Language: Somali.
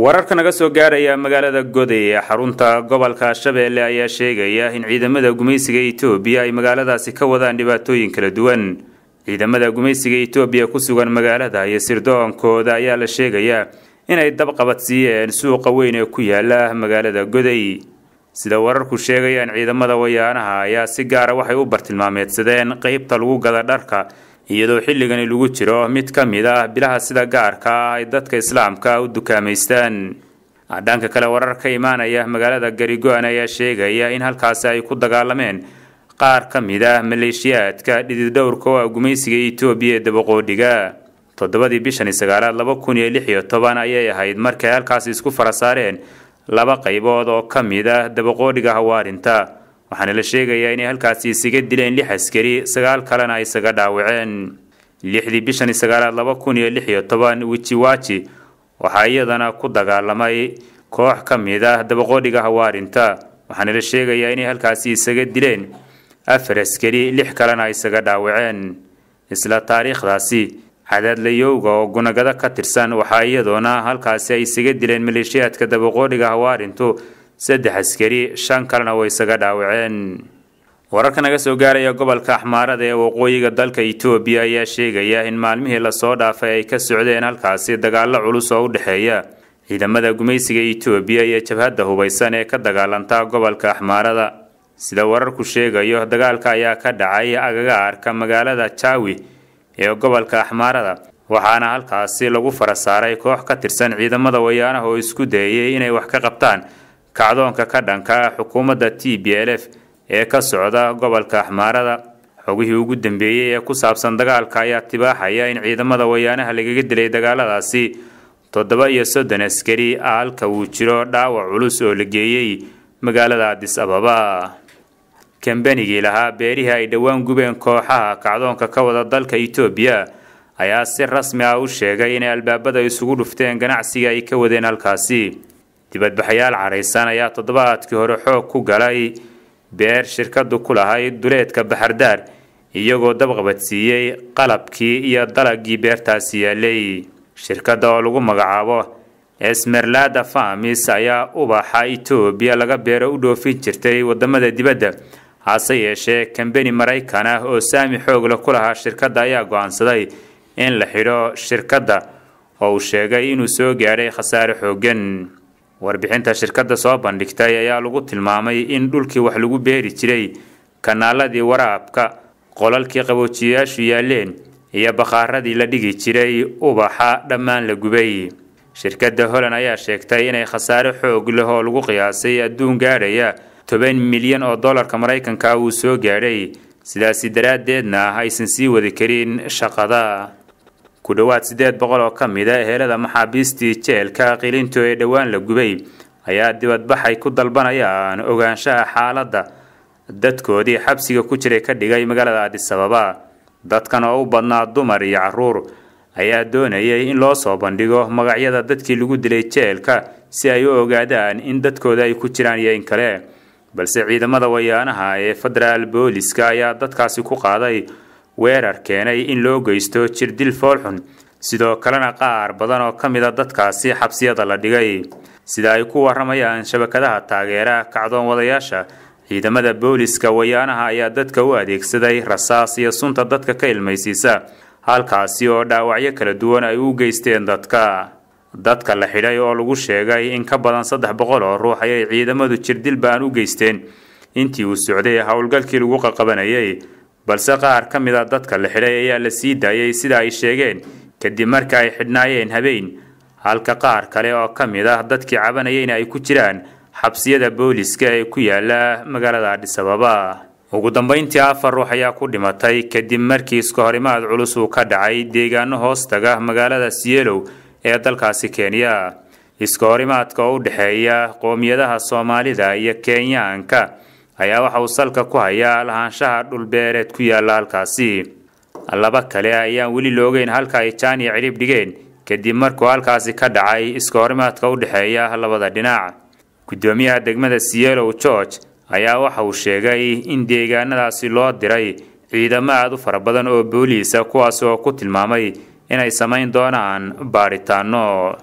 Wararka naga soo gaaraya magaalada Goday ee xarunta gobolka Shabeelle ayaa sheegaya in ciidamada gumaysiga Itoobiya ay magaaladaasi ka wadaan dhibaatooyin kala duwan. Ciidamada gumaysiga Itoobiya ku sugan magaalada iyo sirdoonkooda ayaa la sheegayaa inay dabqabad siiyeen suuqa weyn ee ku yaala magaalada Goday. Sida wararku sheegayaan, ciidamada Wayaanaha ayaa si gaara waxay u bartilmaameedsadeen qeybta lagu gada dharka, iyadoo xilligani lagu jiro mid ka mid ah bilaha sida gaarka ah ay dadka islaamka u dukaamaystaan. Dhanka kale, warar ka imaanaya magaalada Garigo-an ayaa sheegaya in halkaasi ay ku dagaalameen qaar ka mid ah maleeshiyaadka dhididhowrka oo ah gumaysiga Itoobiya ee Dabaqoodhiga. 7-dii bishan 9aad 2016 ayay ahayd markay halkaasi isku fara saareen laba qaybood oo ka mid ah Dabaqoodhiga Hawaarinta, waxaana la sheegayaa inay halkaasi isaga dileen 6 askari, 9 kalena ay isaga dhaawaceen. 6-dii bishan 9aad 2016 Wijiwaji waxaa iyadana ku dagaalamay koox ka mid ah Dabaqoodhiga Hawaarinta, waxaana la sheegayaa inay halkaasi isaga dileen 4 askari, 6 kalena ay isaga dhaawaceen. Isla taariikhdaasi, Cadaadlayowga oo Gunagado ka tirsan waxaa iyadoona halkaasi ay isaga dileen maleeshiyaadka Dabaqoodhiga Hawaarintu 3 askari, 5 kalena way isaga dhaawaceen. Wararka naga soo gaaraya gobolka Axmaarada ee waqooyiga dalka Itoobiya ayaa sheegaya in maalmihii lasoo dhaafay ay ka socdeen halkaasi dagaallo culus oo u dhexeeya ciidamada gumaysiga Itoobiya iyo jabhadda hubaysan ee ka dagaalanta gobolka Axmaarada. Sida wararku sheegayo, dagaalka ayaa ka dhacay agagaarka magaalada Jawi ee gobolka Axmaarada, waxaana halkaasi lagu fara saaray koox ka tirsan ciidamada Wayaanaha oo isku dayay inay wax ka qabtaan kacdoonka ka dhanka xukuumadda TPLF ee ka socda gobolka Axmaarada. Xogihii ugu dambeeyey ee ku saabsan dagaalka ayaa tibaaxaya in ciidamada Wayaanaha lagaga dilay dagaaladaasi 37 askari, halka uu jiro dhaawac culus oo la geeyey magaalada Addis Ababa. Kambanigii lahaa beerihii ay dhowaan gubeen kooxaha kacdoonka ka wada dalka Itoobiya ayaa si rasmi ah u sheegay inay albaabada isugu dhufteen ganacsiga ay ka wadeen halkaasi. Dibadbaxayaal caraysan ayaa toddobaadkii hore xoog ku galay beer shirkadu ku lahayd duleedka Baxardaar, iyagoo dabqabadsiiyey qalabkii iyo dalagii beertaasi yaalay. Shirkadda oo lagu magacaabo Esmerlada Farms ayaa ubaxa Itoobiya laga beero u dhoofin jirtay wadamada dibadda. Hase yeeshee, kambani Maraykan ah oo saami xoog leh ku lahaa shirkadda ayaa go'aansaday in la xidho shirkadda, oo uu sheegay inuu soo gaadhay khasaare xooggan. Warbixinta shirkadda soo bandhigtay ayaa lagu tilmaamay in dhulkii wax lagu beeri jiray, kanaaladii waraabka, qolalkii qaboojiyayaashu yaaleen iyo bakhaaradii la dhigi jiray ubaxa dhammaan la gubay. Shirkadda Holland ayaa sheegtay inay khasaare xoog leh oo lagu qiyaasay adduun gaadhaya 10 milyan oo dollarka Maraykanka uu soo gaadhay, sidaasi daraaddeedna aysan sii wadi karin shaqada. Ku dhowaad 800 oo ka mid a ehelada maxaabiistii jeelka Qilinto ee dhowaan la gubay ayaa dibadbaxay ku dalbanayaan ogaanshaha xaaladda dadkoodii xabsiga ku jiray ka dhigay magaalada Addis Ababa. Dadkan oo u badnaa dumar iyo caruur ayaa doonayay in loo soo bandhigo magacyada dadkii lagu dilay jeelka si ay u ogaadaan in dadkooda ay ku jiraan iyo in kale, balse ciidamada Wayaanaha ee federaal booliska ayaa dadkaasi ku qaaday weerar keenay in loo geysto jirdil foolxun, sidoo kalena qaar badan oo ka mid a dadkaasi xabsiyada la dhigay. Sida ay ku waramayaan shabakadaha taageera kacdoon wadayaasha, ciidamada booliska Wayaanaha ayaa dadka u adeegsaday rasaas iyo sunta dadka ka ilmaysiisa, halkaasi oo dhaawacyo kala duwan ay u geysteen dadka. Dadka la xidhay oo lagu sheegay in ka badan 300 oo ruux ayay ciidamadu jirdil baan u geysteen intii uu socday howlgalkii lagu qaqabanayay, balse qaar ka mid a dadka la xidhay ayaa la sii daayay, sida ay sheegeen, kadib marka ay xidhnaayeen habeen, halka qaar kale oo ka mid ah dadkii cabanayayna ay ku jiraan xabsiyada booliska ee ku yaala magaalada Addis Ababa. Ugu dambeyntii, 4 ruux ayaa ku dhimatay kadib markii iska horimaad culus uu ka dhacay deegaano hoostaga magaalada Sielow ee dalkaasi Kenya. Iska horimaadka oo u dhexeeya qoomiyadaha Soomaalida iyo Kenyaanka ayaa waxa uu salka ku hayaa lahaanshaha dhulbeereed ku yaala halkaasi. Laba kale ayaan weli loogeyn halka ay jaan iyo cidhib dhigeen kadib markuu halkaasi ka dhacay iska horimaadka u dhexeeya labada dhinac. Gudoomiyaha degmada Sielow George ayaa waxa uu sheegay in deegaanadaasi loo diray ciidamo aad u fara badan oo booliisa, kuwaas oo ku tilmaamay inay samayn doonaan baadhitaano.